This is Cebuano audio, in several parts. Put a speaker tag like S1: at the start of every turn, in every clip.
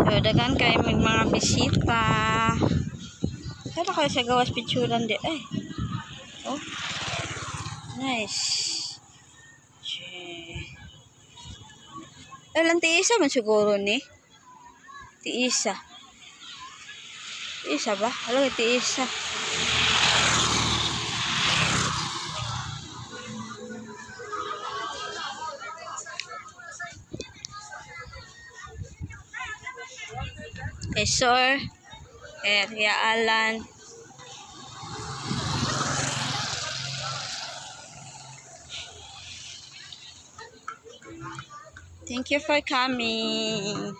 S1: So, daghan kay may mga bisita. Sana kayo sa gawas picturean di eh. Oh. Nice. Che. Eh, lang tiisa man siguro ni. Tiisa. Tiisa ba? Alam ko, tiisa. Kay Sir. Kay Kuya Alan. Thank you for coming.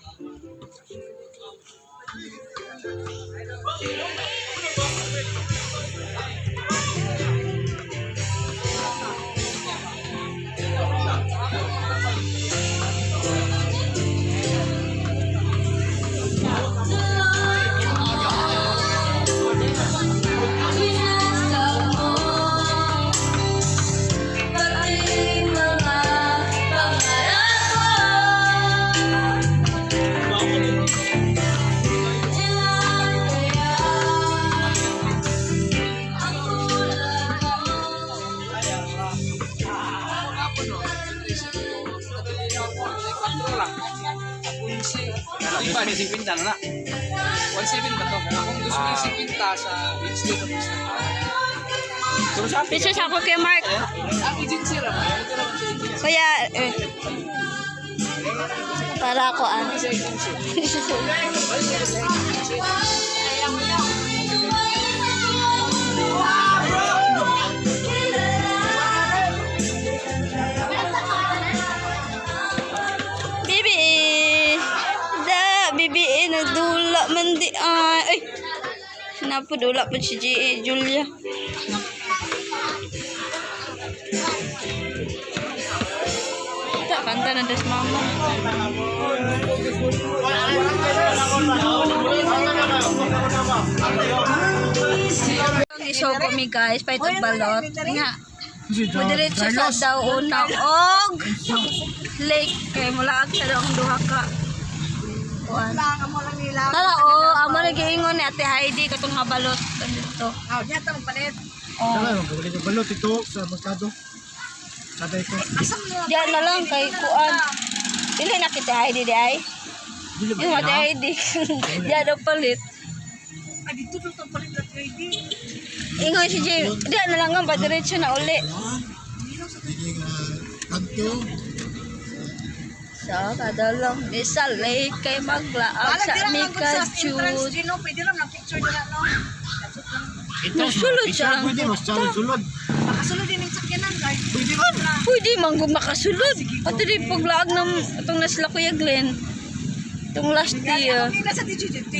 S2: Iba, may 50 na na.
S3: 1.7 ba to? Akong 2.50 sa Wednesday tapos na.
S2: Pero sa akin,
S1: Picture sa ako kay Mark.
S3: Ang agency ra ba? Ito naman sa agency.
S1: Kaya, eh, para ako ah.
S3: Sa agency.
S1: Bibi, da, bibi, nadula man di ay. Ay, napudula po si G.A. Julia. Ta, kanta na des mama. Isoko mi guys, pahit og balot. Nga, Mudiretso sa daw una og lake kay mulaag sa daw ang duha ka. Kuan.
S4: Lang, amo lang nila.
S1: Tara oh, amo na giingon ni Ate Heidi katong habalot dito.
S4: Ah, diya ta palit.
S1: Oh.
S5: Tama, magkabalik ang balot ito sa merkado. Kada ito.
S4: Asa mo nila?
S1: Diyan na lang kay kuan. Dili na kita Heidi di ay.
S5: Dili ba
S1: Yung Ate
S5: ina?
S1: Heidi. Diyan daw palit.
S4: Ah, dito to to palit na ready.
S1: Ingon si Jim, diyan na lang ang padiretso na uli.
S5: Dili nga kanto.
S1: So, kadalong ni sa lake kay maglaag
S4: Alam
S1: sa
S4: dira lang gud sa
S1: Mika
S4: entrance
S1: Jude.
S4: Gino, pwede lang na picture dira no.
S1: Nasulod siya.
S5: Pwede mas challenge sulod.
S4: Makasulod din ang sakyanan guys.
S5: Pwede ba?
S1: Pwede man gud makasulod. Pati di paglaag ng itong nasila Kuya Glenn. Itong last year.
S4: Kami na sa DGGT.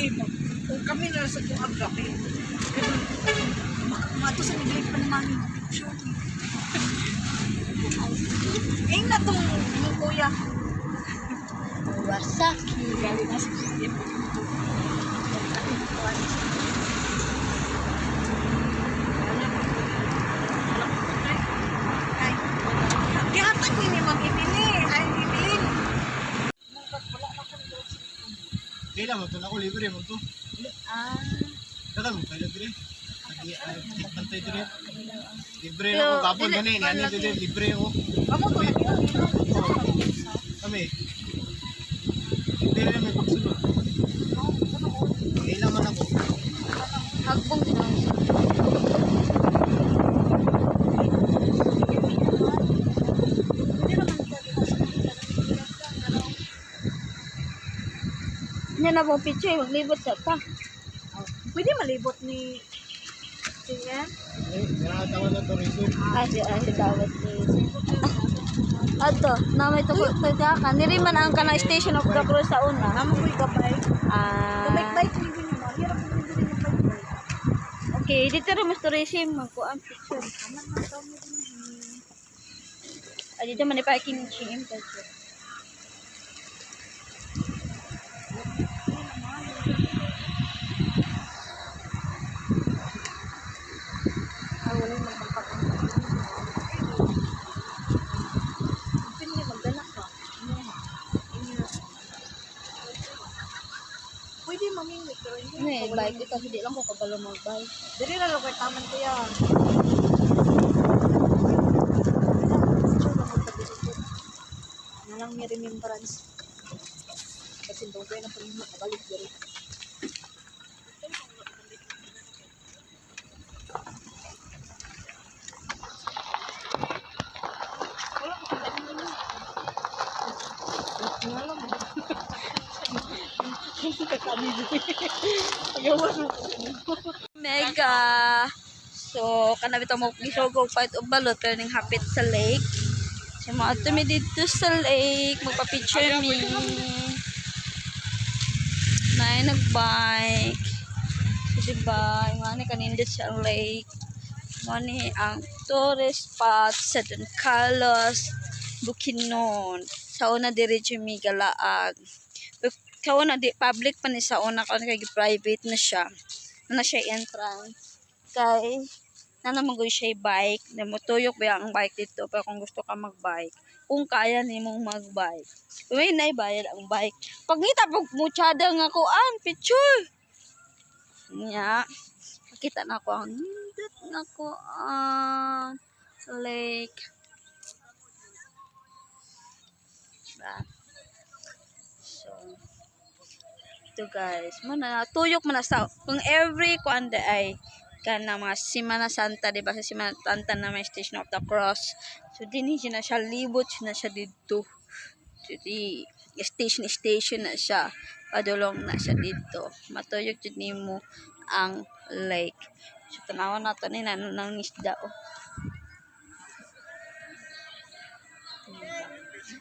S4: Kung kami na sa tuang kami. Mato sa migrate pa ni mami picture. Ing na tong imong kuya.
S1: Wasaki.
S4: Gali na sa Gihatag ni ni Ma'am Emily. Ay, Emily.
S5: Kailan mo to na ako libre mo to.
S4: Ah,
S5: Kada mo kailan dire. Agi ay bantay dire. Libre na ako kapon gani ni ani dire libre ako.
S4: amo to na
S5: Kami. Libre na may pagsulod. Kailan man ako.
S1: Hagbong din. Nya na pong picture, maglibot sa ta.
S4: Pwede malibot ni Tingnan.
S5: Eh, nakatawa na tourism.
S1: Ay, si ay, si Dawat ni. Ato, na may tukod ka. Niri man ang kanang station of the cross sa una.
S4: Amo ko'y gabay.
S1: Ah.
S4: Bike-bike ni mo. Hirap mo din yung bike.
S1: Okay, dito rin mas tourism magkuan picture. Ah, dito man i-parking ni GM kasi.
S4: Ah, wala yung magpapag. Pwede magdala ka. Inyo. mamingwit pero hindi.
S1: Ano eh, bike kasi di lang ko kabalo mag-bike.
S4: Diri na lang kay taman kuya. Na lang may remembrance. Kasi dugay na pag makabalik diri.
S1: Mega! So, kana bitaw mo gisugo fight og balot pero ning hapit sa lake. So, mga mi dito sa lake, magpa-picture mi. Nay nag-bike. So, diba, yung ani kanindot sa lake. Mo ni ang tourist spot sa Don Carlos, Bukidnon. Sa una diretso mi galaag. Pero sa una di public pa ni sa una karon kay private na siya. Na siya entrance kay na naman gud siya bike na motuyok ba ang bike dito, pero kung gusto ka magbike, kung kaya nimong magbike, may naibayad ang bike pag ngita pag mutsada nga kuan picture niya, makita na ko ang nindot nga kuan lake ba. So ito guys, mo na tuyok mo na sa kung every kuan da ay kana mga Simana Santa, di ba? Sa Simana Santa na may Station of the Cross. So dinhi siya na siya libot siya na siya didto. So, di station station na siya. Padulong na siya dito. Matuyok jud nimo ang lake. So tanawan nato ni na nang isda oh.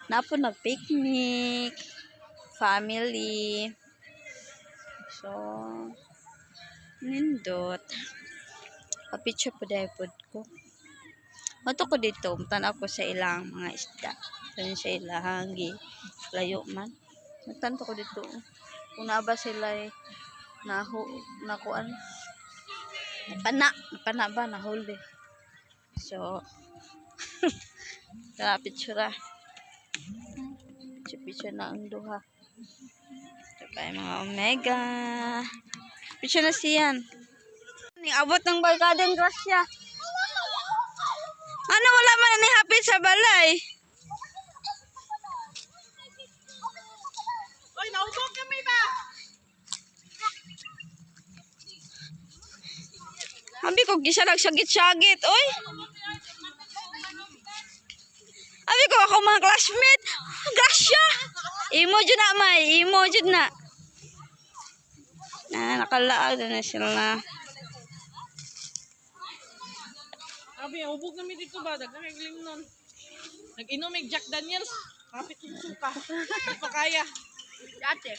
S1: Napo na picnic, family. So, nindot. Pa-picture po dahil pod ko. Mato ko dito, tanaw ko sa ilang mga isda. Tanin sa ilang gi layo man. Magtanto ko dito. Kung naa ba sila eh, nahu nakuan. Napana, napana ba nahuli. So, tara picture ah. Picture picture na ang duha. Ito pa yung mga omega. Picture na siyan. Ning abot ng barkada ang grasya. Ano wala man ni hapit sa balay?
S4: Oy, naubog kami ba?
S1: Abi ko gisa lang sagit-sagit, oy. Abi ko ako mga classmate. Grasya. Imo jud na may, imo jud na. Na nakalaag na sila.
S4: Abi, ubog kami dito ba? Daghan kay giling nun. Nag-inom mig Jack Daniels. Kapit yung suka. Di pa kaya. Ate.